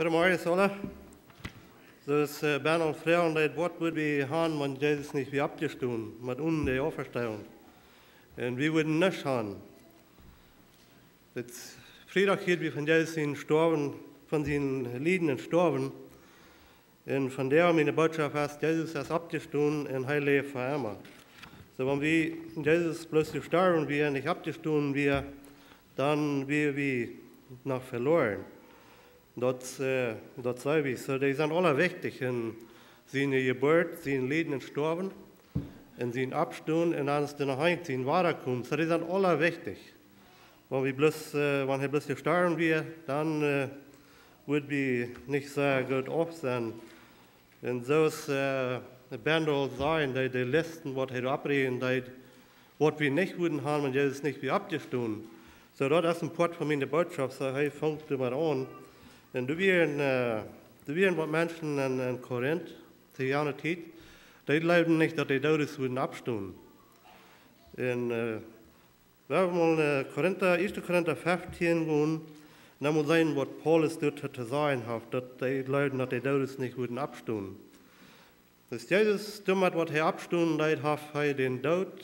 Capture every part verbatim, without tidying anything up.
Goodemorjes aula. Soo aus, äh, Ben aul froagen deed, waut wudd wie han, wan Jesus nich wia oppjestonen, met onen de Auferstehung? Un wie wudden nuscht han. Dit Friedach hieed wie von Jesus sien Stoawen, von sien Lieden un Stoawen. Un vondoag miene Bootschoft es, Jesus es oppjestonen un hee läft fa emma. Soo, wan wie Jesus bloos jestorwen wia, nich oppjestonen wia, dan wia wie noch veloaren. Daut, äh, daut saj wie. Soo, dee sent aula wichtich. Un siene Jeburt, sien Lieden un Stoawen, un sien Oppstonen, un dan es doa noch eent, sien Wadakomen. Soo, dee sent aula wichtich. Wan wie bloos, äh, wan hee bloos jestorwen wia, dan, äh, wudd wie nich soo goot auf sennen. Un soo aus, äh, Ben aul säd, dee, dee Listen, waut hee doa opprieejen deed, waut wie nich wudden han, wan Jesus nich wia oppjestonen. Soo, daut es een Poat von miene Bootschoft, soo hee fangt doa mau aun. Un doa wieren, äh, doa wieren waut Menschen en, en Korinth, to jane Tiet, dee jleewden nich, daut de Doodes wudden oppstonen. Un, äh, wie wellen mol, äh, Korinta, ieeschte Korinta feftieen gonen, un dan mol seenen, waut Paulus doa to, to sajen haft, daut dee jleewden, daut de Doodes nich wudden oppstonen. Daut Jesus doamet, waut hee oppstonen deed, haft hee dän Doot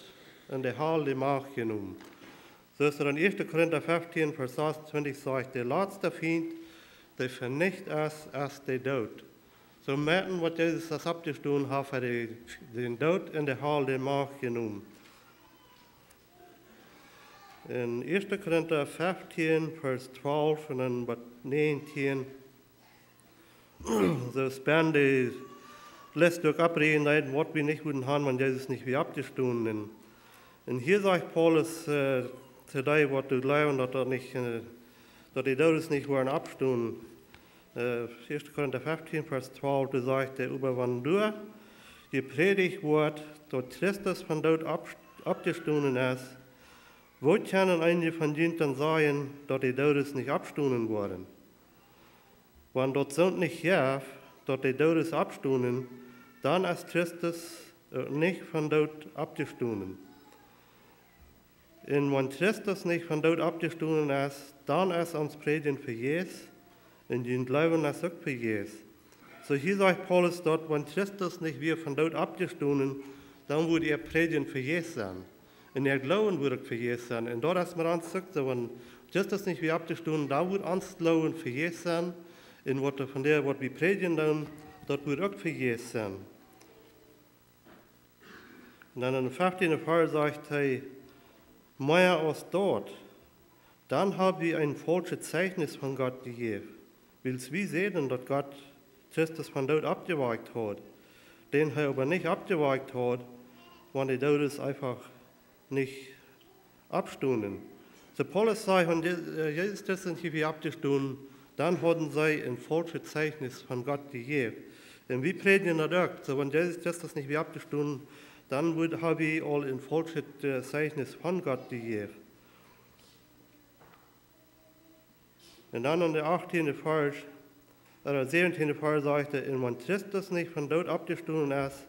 un de Hal de Macht jenomen. Soo aus et en ieeschte Korinta feftieen, Varsch sasuntwintich sajcht: De latste Fient, dee venicht es, es de Doot. Soo met waut Jesus es oppjestonen, haft hee de, dän Doot un de Hal de Macht jenomen. En ieeschte Korinta feftieen, Varsch twalf un dan bat näajentieen. Soo aus Ben de List uk opprieejen deed, waut wie nich wudden han, wan Jesus nich wia oppjestonen. Un, un hia sajcht Paulus, äh, to dee, waut doa jleewen, daut daut nich, äh, daut de Doodes nich woaren oppstonen. Äh, ieeschte Korinta feftieen, Varsch twalf, doa sajcht hee: Oba wan doa jeprädicht woat, daut Christus vom Doot opp-, oppjestonen es, woo kjennen eenje von junt dan sajen, daut de Doodes nich oppstonen woaren? Wan daut soont nich jeft, daut de Doodes oppstonen, dan es Christus uk nich vom Doot oppjestonen. Un wan Christus nich vom Doot oppjestonen es, dan es ons Prädjen vejäfs, un jun Gloowen es uk vejäfs. Soo hia sajcht Paulus daut, wan Christus nich wia vom Doot oppjestonen, dan wudd äa Prädjen vejäfs sennen. Un äa Gloowen wudd uk vejäfs sennen. Un daut es mau ons uk soo, wan Christus nich wia oppjestonen, dan wudd ons Gloowen vejäfs sennen. Un waut wie von dee, waut wie prädjen doonen, daut wudd uk vejäfs sennen. Un dan em feftienden Varsch sajcht hee: Mea aus daut, dan hab wie een faulschet Zeichnis von Gott jejäft, wiels wie säden, daut Gott Christus vom Doot oppjewakjt haud, dän hee oba nich oppjewakjt haud, wan de Doodes eefach nich oppstonen. Soo Paulus säd, wan Je-, äh, Jesus Christus nich wia oppjestonen, dan hauden see een faulschet Zeichnis von Gott jejäft. Un wie prädjen daut uk. Soo, wan Jesus Christus nich wia oppjestonen, dan wudd, hab wie aul een faulschet, äh, Zeichnis von Gott jejäft. Un dan en de achttiende Varsch, äh, säwentiende Varsch sajcht hee: Un wan Christus nich vom Doot oppjestonen es,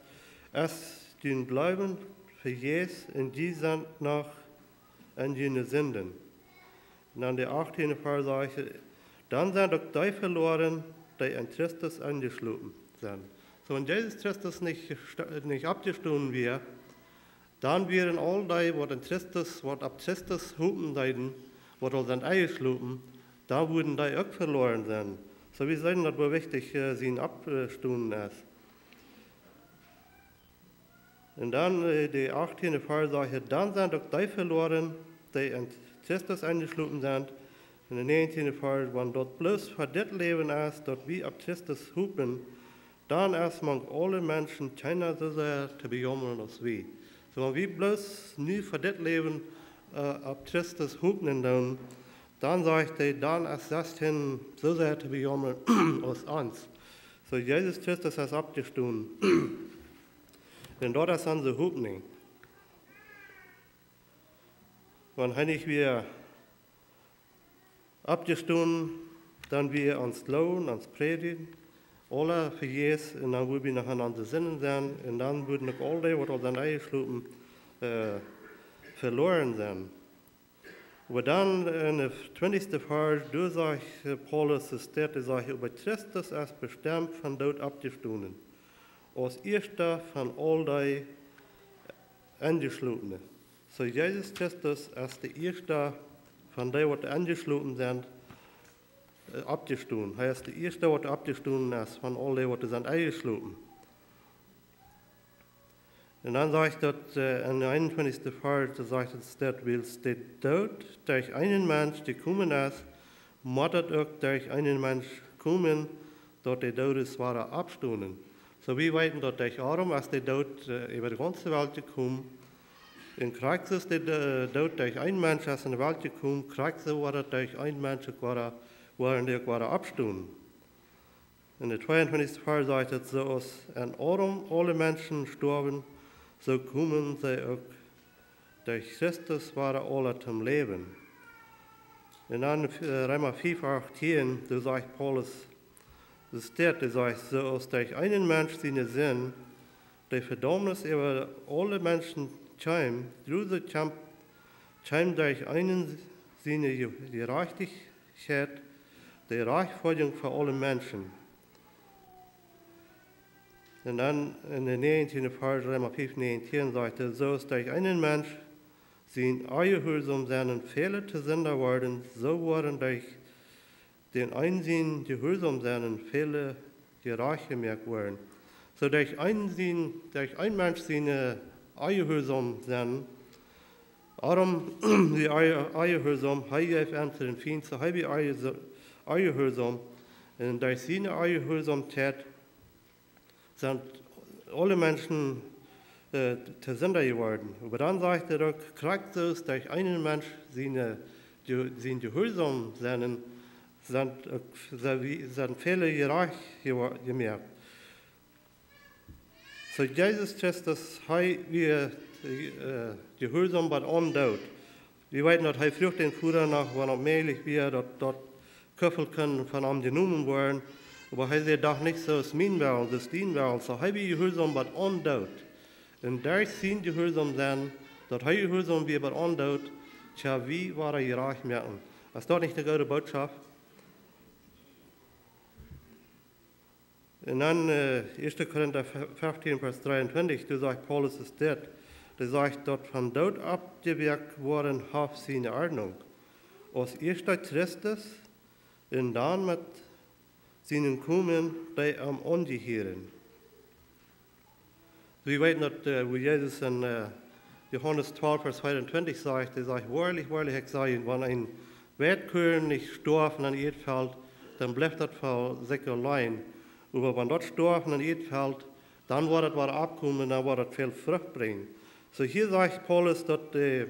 es jun Gloowen vejäfs un jie sent noch en june Sinden. Un dan de achttiende Varsch sajcht hee: Dan sent uk dee veloaren, dee en Christus enjeschlopen sent. Soo, wan Jesus Christus nich jesto-, nich oppjestonen wia, dan wieren aul dee, waut en Christus, waut opp Christus hopen deeden, waut aul sent enjeschlopen, dan wudden dee uk veloaren sennen. Soo, wie seenen daut, woo wichtich, äh, sien Oppstonen es. Un dan, äh, de achttiende Varsch sajcht: Dan sent uk dee veloaren, dee en Christus enjeschlopen sent. Un de näajentiende Varsch: Wan daut bloos fa dit Läwen es, daut wie opp Christus hopen, dan es mank aule Menschen kjeena soo sea to bejaumren aus wie. Soo, wan wie bloos nu fa dit Läwen, äh, opp Christus hopen doonen, dan sajcht hee, dan es sestien soo sea to bejaumren aus ons. Soo, Jesus Christus es oppjestonen. Un daut es onse Hopninj. Wan hee nich wia oppjestonen, dan wia ons Gloowen, ons Prädjen, aula vejäfs, un dan wudden wie noch en onse Sinden sennen, un dan wudden uk aul dee, waut aul sent enjeschlopen, äh, veloaren sennen. Oba dan en de twintichste Varsch, doa sajcht, äh, Paulus, es dit, hee sajcht: "Oba Christus es bestemt von doot oppjestonen, aus ieeschta von aul dee enjeschlopne." Soo, Jesus Christus es de ieeschta von dee, waut enjeschlopen sent, äh, oppjestonen. Hee es de ieeschta, waut oppjestonen es von aul dee, waut sent enjeschlopen. Un dan sajcht daut, äh, en de eenuntwintichste Varsch, doa sajcht et, daut wiels de Doot derch eenen Mensch jekomen es, mott et uk derch eenen Mensch komen, daut de Doodes wada oppstonen. Soo, wie weeten, daut derch Adam es de Doot, äh, äwa de gaunze Welt jekomen. Un krakjt soo aus de, de Doot derch eenen Mensch es en de Welt jekomen, krakjt soo woat et derch eenen Mensch uk wada, woaren dee uk wada oppstonen. En de tweeuntwintichste Varsch sajcht et: "Soo aus en Adam aule Menschen stoawen, soo komen see uk derch Christus wada aule toom Läwen." Un dan, äh, Reema fief achtieen, doa sajcht Paulus, doa steit, hee sajcht: "Soo aus derch eenen Mensch siene Sind de Vedaumnis äwa aule Menschen kjeem, soo kjeem, kjeem derch eenen siene Je-, Jerajchtichkjeit de Rajchtfoadjunk fa aule Menschen." Un dan en de näajentiende Varsch, Reema fief näajentieen, sajcht et: "Soo aus derch eenen Mensch sien Onjehuarsaum sennen väle to Sinda worden, soo woaren derch dän eenen sien Jehuarsaum sennen väle jerajcht jemoakt woaren." Soo derch eenen sien, derch eenen Mensch sien, äh, Onjehuarsaum sennen, Adam, dee Onje-, Onjehuarsaum, hee jeef aun to dän Fient, soo hee wia onje-, Onjehuarsaum. Un derch siene Onjehuarsaumkjeit sent aule Menschen, äh, to Sinda jeworden. Oba dan sajcht et uk, krakjt soo aus derch eenen Mensch sien, äh, Je-, sien Jehuarsaum sennen, sent uk, sent wie, sent väle jerajcht jewo-, jemoakt. Soo Jesus Christus, hee wia, äh, jehuarsaum bat aun dän Doot. Wie weeten, daut hee fruach dän Voda noch, wan et mäajlich wia, daut, daut Kuffel kunn von am jenomen woaren. Oba hee säd: "Doch nich soo aus mien Wellen, soo aus dien Wellen." Soo hee wia jehuarsaum bat aun dän Doot. Un derch sien jehuarsaum sennen, daut hee jehuarsaum wia bat aun dän Doot, kjenn wie woaren jerajcht moaken. Es daut nich eene goode Botschaft? Un dan, äh, ieeschte Korinta feftieen, Varsch dreeuntwintich, doa sajcht Paulus es dit. Dee sajcht, daut von doot oppjewoakt woaren haft siene Ordnunk. Aus ieeschta Christus un dan met sienen Komen dee am aunjehieren. Wie weeten daut, äh, woo Jesus en, äh, Johanes twalf, Varsch tweeuntwintich sajcht, hee sajcht: "Woarlich, woarlich, ekj saj junt, wan een Weitkuarn nich stoaft en daut Ieedfelt, dan blift daut fa sikj auleen. Oba wan daut stoaft en daut Ieedfelt, dan woat et wada oppkomen un dan woat et väl Frucht brinjen." Soo hia sajcht Paulus daut, äh,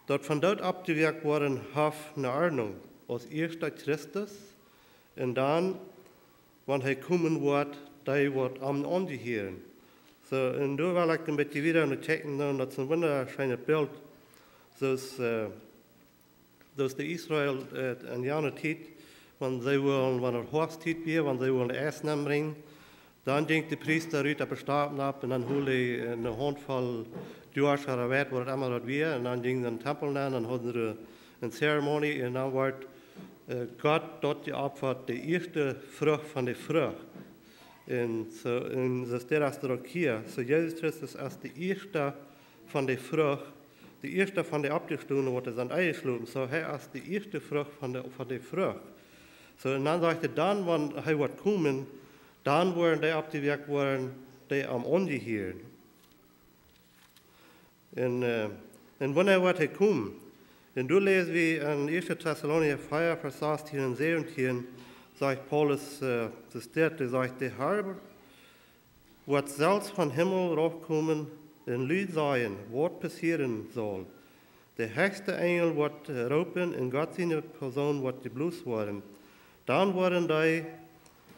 daut von doot oppjewoakt woaren haft eene Ordnunk. Aus ieeschta Christus un dan, wan hee komen woat, dee waut am aunjehieren. Soo, un doa well ekj een bät wieda no kjikjen, dan, daut es een wundascheenet Bilt. Soo aus, äh, soo aus de Israel, äh, en jane Tiet, wan see wullen, wan et Hoafsttiet wia, wan see wullen Essen nenbrinjen, dan jinkj de Priesta rut opp de Stap nopp un dan hold hee, äh, eene Hauntvoll Joasch ooda Weit, waut emma daut wia, un dan jinjen see en dän Tempel nenn, dan hauden see eene Zeremonie un dan wort, äh, Gott daut jeopfat, de ieeschte Frucht von de Frucht. Un soo, un soo steit et uk hia. Soo Jesus Christus es de ieeschta von de Frucht, de ieeschta von de oppjestonen, waut es aun Eie schlopen. Soo hee es de ieeschte Frucht von de, von de Frucht. Soo, un dan sajcht et, dan, wan hee woat komen, dan woaren dee oppjewoakt woaren, dee am aunjehieren. Un, äh, un wanea woat hee komen? Un doa läs wie en ieeschte Tessalonicha vea, Varsch sastieen un säwentieen, sajcht Paulus, äh, de Städ, dee sajcht: "De Herr woat selfst vom Himmel raufkomen un Lied sajen, waut passieren saul. De hechste Enjel woat, äh, roopen un Gott siene Posaun woat jeblost woaren. Dan woaren dee,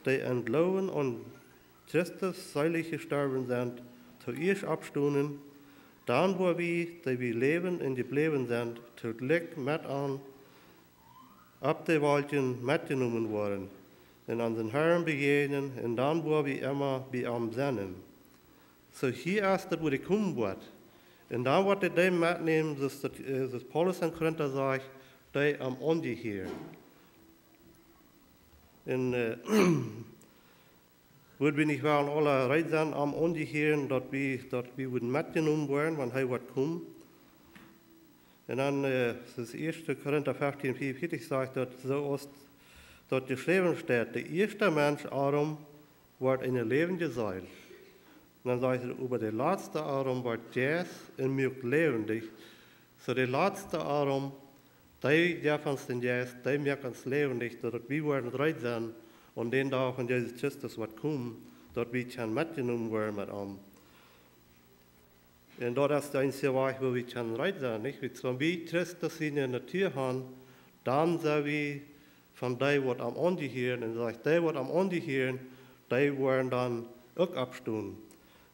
dee em Gloowen aun Christus seelich jestorwen sent, toieescht oppstonen. Dan woa wie, dee wie läwen un jebläwen sent, toojlikj met an opp de Wolkjen metjenomen woaren un onsen Herrn bejäajnen, un dan woa wie emma bie am sennen." Soo hia es daut, woo hee komen woat. Un dan woat hee dee metnämen, soo aus daut, äh, soo aus Paulus aun Korinta sajcht, dee am aunjehieren. Un, äh, wudd wie nich wellen aule reed sennen, am aunjehieren, daut wie, daut wie wudden metjenomen woaren, wan hee woat komen. Un dan, äh, daut ieeschte Korinta feftieen vea un vieetich sajcht daut, soo aus daut jeschräwen steit: De ieeschta Mensch, Adam, wort eene läwendje Seel. Un dan sajcht et: Oba de latsta, Adam, wort Jeist un muak läwendich. Soo de latsta Adam, dee jeft ons dän Jeist, dee muak ons läwendich, soo daut wie woaren reed sennen aun dän Dach, wan Jesus Christus woat komen, daut wie kjennen metjenomen woaren met am. Un daut es de eensje Wajch, woo wie kjennen reed sennen, nich? Wiels wan wie Christus siene Natua han, dan sent wie von dee, waut am aunjehieren. Un sajcht, dee, waut am aunjehieren, dee woaren dan uk oppstonen.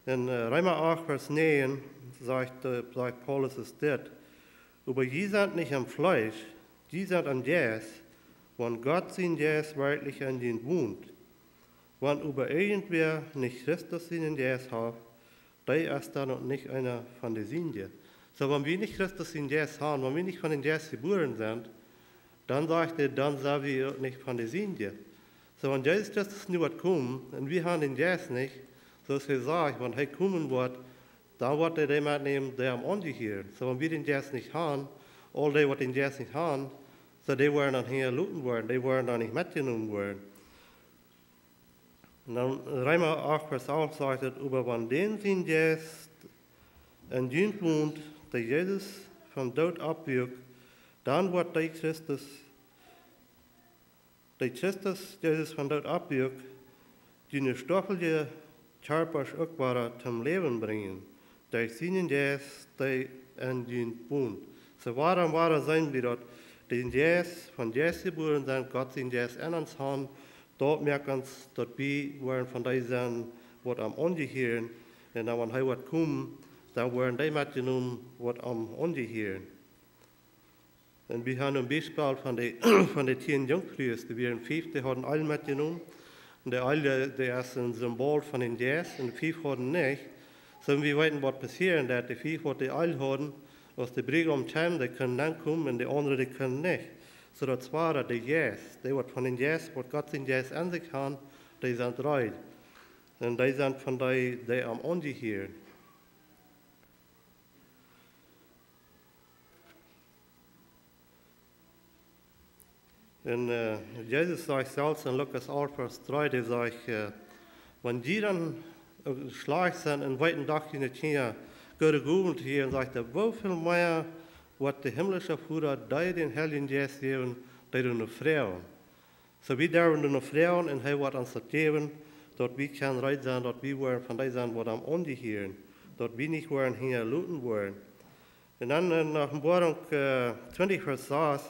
En, äh, Reema acht, Varsch näajen sajcht, äh, sajcht Paulus es dit: Oba jie sent nich em Fleesch, jie sent em Jeist, wan Gott sien Jeist werkjlich en junt wont. Wan oba irjentwäa nich Christus sienen Jeist haft, dee es dan uk nich eena von de Sienje. Soo, wan wie nich Christus sien Jeist han, wan wie nich von dän Jeist jebuaren sent, dan sajcht hee, dan sent wie uk nich von de Sienje. Soo, wan Jesus Christus nu woat komen un wie han dän Jeist nich, soo aus hee sajcht, wan hee komen woat, dan woat hee dee metnämen, dee am aunjehieren. Soo, wan wie dän Jeist nich han, aul dee, waut dän Jeist nich han, soo, dee woaren dan hinjaloten woaren, dee woaren dan nich metjenomen woaren. Un dan Reema acht, Varsch alf sajcht et: Oba wan dän sien Jeist en junt wont, dee Jesus vom Doot oppwakjt, dan woat dee Christus, dee Christus Jesus vom Doot oppwakjt, june stoafliche Kjarpasch uk wada toom Läwen brinjen, derch sienen Jeist, dee en junt wont. Soo, wuarom, wuarom sent wie daut? Dän Jeist, von Jeist jebuaren sennen, Gott sien Jeist en ons han, daut moakt ons, daut wie woaren von dee sennen, waut am aunjehieren. Un dan, wan hee woat komen, dan woaren dee metjenomen, waut am aunjehieren. Un wie han een Biespel von de, von de tieen Junkfrues, dee wieren fief, dee hauden Eelj metjenomen. Un de Eelj, dee es een Simbool von dän Jeist, un fief hauden nich. Soo, wie weeten, waut passieren deed. De fief, waut dee Eelj hauden, aus de Briegaum kjeem, dee kunnen nenkomen, un de aundre, dee kunnen nich. Soo, daut wia de Jeist, dee, waut von dän Jeist, waut Gott sien Jeist en sikj han, dee sent reed. Un dee sent von dee, dee am aunjehieren. Un, äh, Jesus sajcht selfst en Lukas alf, Varsch dree, dee sajcht, äh: Wan jie dan, äh, schlajcht sent un weeten doch june Kjinja goode Gowen to jäwen, sajcht hee, woo väl mea woat de himlische Voda dee dän Heiljen Jeist jäwen, dee doano froagen? Soo, wie derwen doano froagen un hee woat ons daut jäwen, daut wie kjennen reed sennen, daut wie woaren von dee sennen, waut am aunjehieren, daut wie nich woaren hinjaloten woaren. Un dan en Openboarunk, äh, twintich, Varsch sas,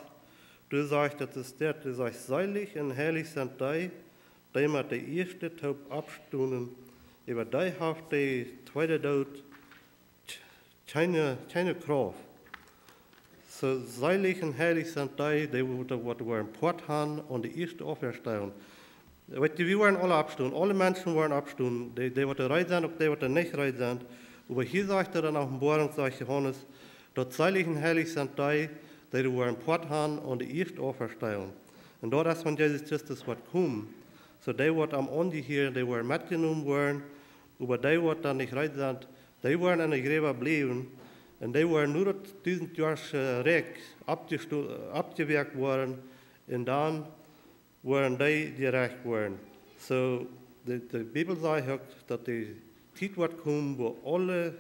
doa sajcht et, daut es dit, doa sajcht: Seelich un heilich sent dee, dee met de ieeschte toop oppstonen, äwa dee haft de tweede Doot kjeene, kjeene Krauft. Soo seelich un heilich sent dee, dee woat, woat woaren Poat han aun de ieeschte Auferstehung. Weet jie, wie woaren aule oppstonen. Aule Menschen woaren oppstonen. Dee, dee waut reed sent, uk dee waut nich reed sent. Oba hia sajcht et en Openboarunk, sajcht Johanes, daut seelich un heilich sent dee, dee woaren Poat han aun de ieeschte Auferstehung. Un daut es, wan Jesus Christus woat komen. Soo dee waut am aunjehieren, dee woaren metjenomen woaren. Oba dee waut dan nich reed sent, dee woaren en de Jrewa bliewen. Un dee woaren no daut dusent Joa, äh, Rikj oppjesto-, oppjewakjt woaren. Un dan woaren dee jerecht woaren. Soo, de, de Bibel sajcht uk, daut de Tiet woat komen, wua aule,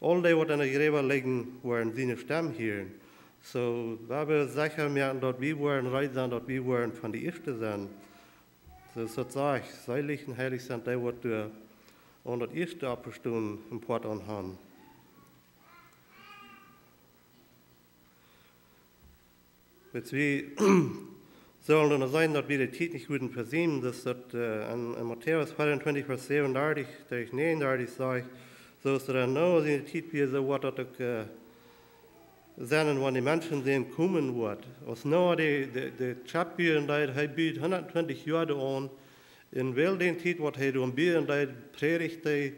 aul dee, waut en de Jrewa lijen, woaren siene Stemm hieren. Soo, wie woaren secha moaken, daut wie woaren reed sennen, daut wie woaren von de ieeschte sennen. Soo aus et sajcht, seelich un heilich sent dee, waut doa aun daut ieeschte Oppstonen een Poat aun han. Wiels wie sellen dan seenen, daut wie de Tiet nich wudden vesiemen, daut es daut, äh, en, en Matäus veeauntwintich, Varsch säwenundartich bat näajenundartich sajcht, soo aus et en Noah siene Tiet wia, soo woat daut uk, äh, sennen, wan de Menschensän komen woat. Aus Noah de, de, de Schepp buen deed, hee bud hundatentwintich Joa doaraun, un väl dän Tiet, waut hee doaraun buen deed, prädicht hee,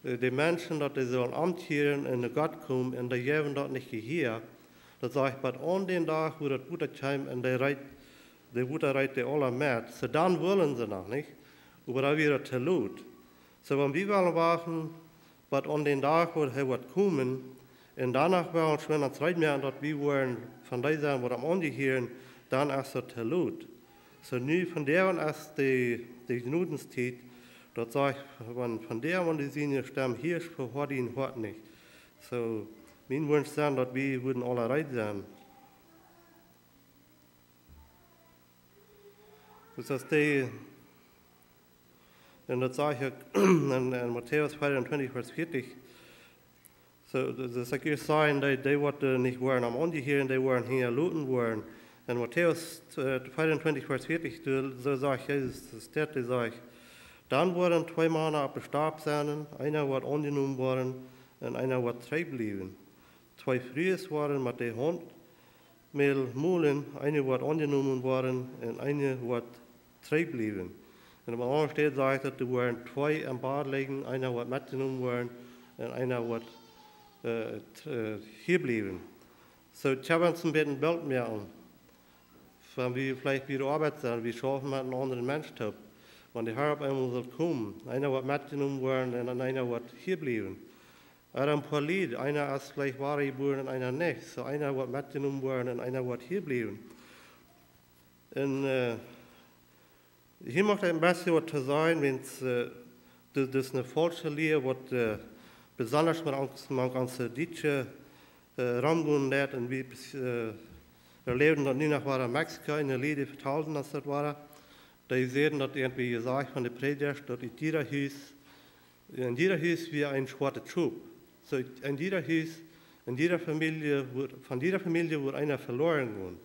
de Menschen, daut dee sullen omkjieren un no Gott komen, un dee jäwen daut nich Jehia. Daut sajcht, bat aun dän Dach, wua daut Wota kjeem, un dee reet, dee Wota reet dee aula met. Soo dan wullen see noch nich, oba dan wia daut too lot. Soo wan wie wellen wachten, bat aun dän Dach, wua hee woat komen, un doano wellen wie ons reed moaken, daut wie woaren von dee sennen, waut am aunjehieren, dan es daut too lot. Soo nu vondoag es de, de Jnodenstiet, daut sajcht, wan vondoag, wan dee siene Stemm hieescht, vehoat dien Hoat nich. Soo, mien Wunsch es, daut wie wudden aula reed sennen. Daut es de, un daut sajcht uk en, en Matäus vea un twintich, Varsch vieetich. Soo, daut, daut es uk ieescht sajen, dee, dee waut, äh, nich woaren am aunjehieren, dee woaren hinjaloten woaren. En Matäus, äh, vea un twintich, Varsch vieetich, doa, soo sajcht Jesus, daut steit, dee sajcht: Dan woaren twee Mana opp de Stap sennen, eena woat aunjenomen woaren un eena woat trigj bliewen. Twee Frues woaren met de Haunt Mäl molen, eene woat aunjenomen woaren un eene woat trigj bliewen. Un opp eene aundre Städ sajcht daut, doa woaren twee em Bad lijen, eena woat metjenomen woaren un eena woat, äh, t-, äh, hia bliewen. Soo, ekj hab ons een bät een Bilt moaken. Wan wie veleicht bie de Oabeit sent, wie schaufen met een aundren Mensch toop. Wan de Har opp eemol sull komen, eena woat metjenomen woaren un eena woat hia bliewen. Ooda een poa Lied, eena es veleicht wadajebuaren un eena nich. Soo eena woat metjenomen woaren un eena woat hia bliewen. Un, äh, hia mucht ekj een bät waut to sajen, wiels, äh, dit, dit es eene faulsche Lia, waut, äh, besonda met ons, met onse Dietsche, äh, romgonen deit. Un wie, äh, erläwen daut nu noch wada en Mexiko, eene Lia, dee vetalden, aus daut wada, dee säden daut irjentwäa jesajcht von de Prädjasch, daut en jieda Hus, en jieda Hus wia een schwoatet Schop. Soo, en jieda Hus, en jieda Famielje wudd, von jieda Famielje wudd eena veloaren gonen.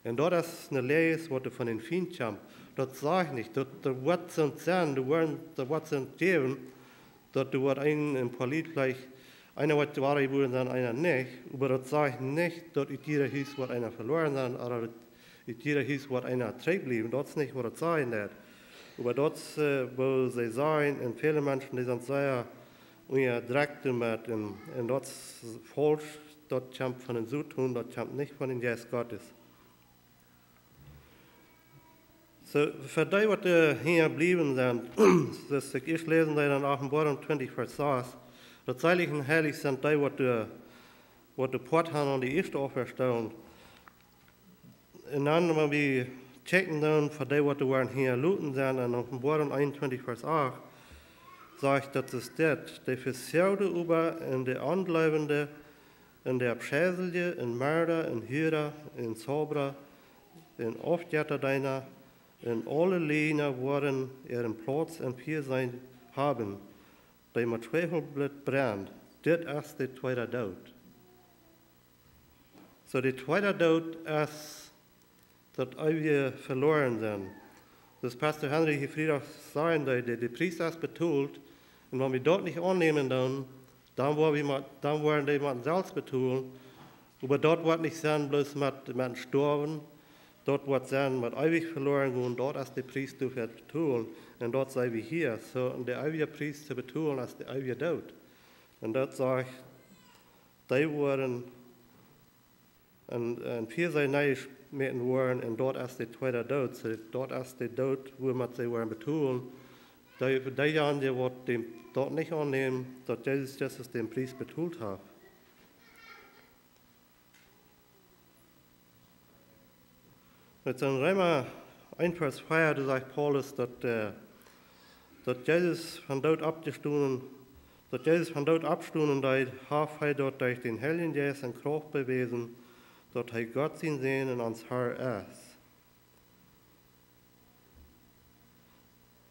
Un daut es eene Lia, waut doa von dän Fient kjemt. Daut sajcht nich, daut, daut woat soo sennen, doa woaren, daut woat soo jäwen, daut doa woat een, een poa Lied veleicht, eena woat wadajebuaren sennen, eena nich, oba daut sajcht nich, daut ut jieda Hus woat eena veloaren sennen, ooda daut ut jieda Hus woat eena trigj bliewen, daut es nich waut daut sajen deit. Oba daut es, äh, woo see sajen, un väle Menschen, dee sent sea unjadrekjt doamet, un, un daut es faulsch, daut kjemt von dän Soton, daut kjemt nich von dän Jeist Gottes. Soo, fa dee waut, äh, hia bliewen sent, daut ekj ieescht läsen deed en Openboarunk twintich, Varsch sas, daut seelich un heilich sent dee waut, äh, waut de Poat han aun de ieeschte Auferstehung. Un dan, wan wie checken dan, fa dee waut doa woaren hinjaloten sennen, en Openboarunk eenuntwintich, Varsch acht, sajcht daut es dit: De Vesoagde oba un de Onjleewende un de Aufscheiliche un Merda un Hura un Zaubra un Aufjettadeena un aule Liejna woaren äaren Plauz em Fia sennen haben, dee met Schwäwelblit brennt. Dit es de tweede Doot. Soo, de tweede Doot es daut eewje Velorensennen. Soo aus Pastor Henry hia Friedach säd, de, de, de Pries es betolt. Un wan wie daut nich aunnämen, dan, dan woa wie mau, dan woaren dee mau selfst betolen. Oba daut woat nich sennen bloos met, met stoawen. Daut woat sennen met eewich veloren gonen, daut es de Pries doafäa betolen. Un daut sent wie hia. Soo, un de eewje Pries to betolen es de eewje Doot. Un daut sajcht, dee woaren en, en Fia sennen jeschmäten woaren, un daut es de tweede Doot. Soo, daut es de Doot, wua met see woaren betolen. Dee, deejanje waut dän, daut nich aunnämen, daut Jesus Christus dän Pries betolt haft. Met sien Reema eent Varsch vea, doa sajcht Paulus daut, äh, daut Jesus vom Doot oppjestonen, daut Jesus vom Doot oppstonen deed, haft hee daut derch dän Heiljen Jeist en Krauft bewäsen, daut hee Gott sien Sän un ons Har es.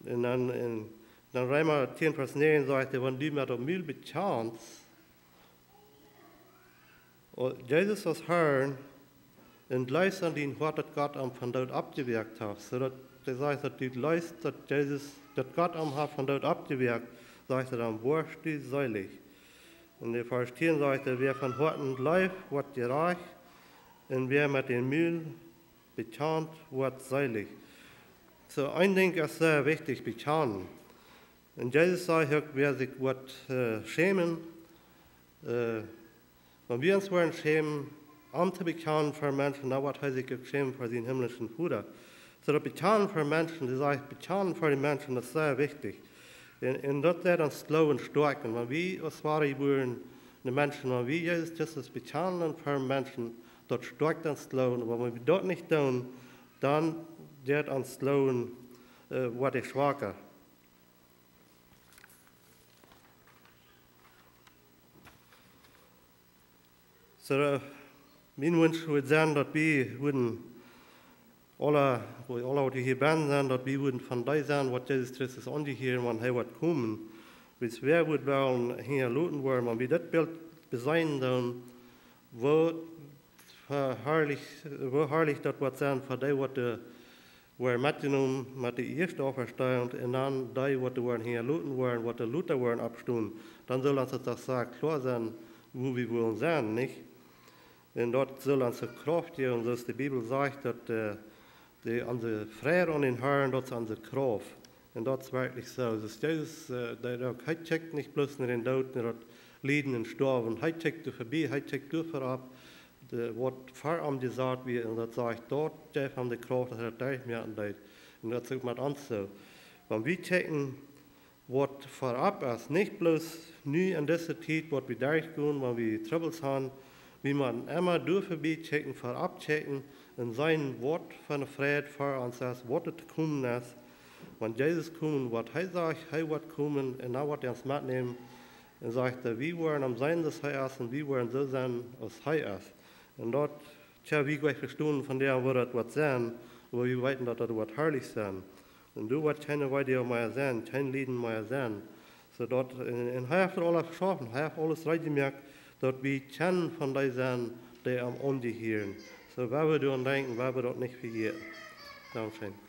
Un dan en, dan Reema tieen Varsch näajen sajcht hee, wan du met daut Mul bekjanst, o, Jesus aus Har, un jleefst en dien Hoat, daut Gott am vom Doot oppjewakjt haft, soo daut, doa sajcht daut, du jleefst daut Jesus, daut Gott am haft vom Doot oppjewakjt, sajcht hee, dan woascht du seelich. Un de Varsch tieen sajcht hee, wäa von Hoaten jleeft, woat jerajcht, un wäa met dän Mul bekjant, woat seelich. Soo, een Dinkj es sea wichtich, bekjanen. Un Jesus sajcht uk, wäa sikj woat schämen, wan wie ons woaren schämen, am to bekjanen ver Menschen, dan woat hee sikj uk schämen ver sien himlischen Voda. Soo daut Bekjanen ver Menschen, dee sajcht, Bekjanen ver de Menschen, daut es sea wichtich. Un daut deit ons Gloowen stoakjen. Wan wie aus woare jebuarne Menschen, wan wie Jesus Christus bekjanen ver Menschen, daut stoakjt ons Gloowen. Oba wan wie daut nich doonen, dan deit ons Gloowen, woat dee schwaka. Soo, mien Wunsch wudd senn, daut wie wudden aula, woo aula waut wie hia bennen senn, daut wie wudden von dee senn, waut Jesus Christus aunjehieren, wan hee woat komen. Wiels wäa wudd wellen hinjaloten woaren, wan wie dit Bilt beseenen doonen, woo harlich daut woat senn fa dee, waut woaren metjenomen met de ieeschte Auferstehung, un dan dee, waut woaren hinjaloten woaren, waut lota woaren oppstonen. Dan sull ons daut doch sea kloa senn, wua wie wullen senn, nich? Un daut sull ons Krauft jäwen, soo aus de Bibel sajcht, daut onse Freid aun dän Harn, daut es onse Krauft. Un daut es werkjlich soo. Soo aus Jesus, dee uk, hee kjikjt nich bloos no dän Doot, no daut Lieden un Stoawen. Hee kjikjt doa verbie, hee kjikjt doa ver opp, waut ver am jesat wia, un daut sajcht, daut jeef am de Krauft, daut hee daut derchmoaken deed. Un daut es uk met ons soo. Wan wie kjikjen, waut ver opp es, nich bloos nu en dise Tiet, waut wie derchgonen, wan wie Trubbels han, wie motten emma doa verbie kjikjen, ver opp kjikjen un seenen, waut fa ne Freid ver ons es, waut to komen es. Wan Jesus komen woat, hee sajcht, hee woat komen un dan woat hee ons metnämen. Un sajcht hee, wie woaren am seenen, soo aus hee es, un wie woaren soo senn, aus hee es. Un daut, tja, wie kjennen vestonen von däm, woo daut woat senn, oba wie weeten, daut daut woat harlich senn. Un doa woat kjeene Weedoag mea senn, kjeen Lieden mea senn. Soo daut, un hee haft daut aula jeschaufen, hee haft aules reed jemoakt, daut wie kjennen von dee senn, dee am aunjehieren. Soo, wan wie doaraun denkjen, wan wie daut nich vejäten. Dankscheen.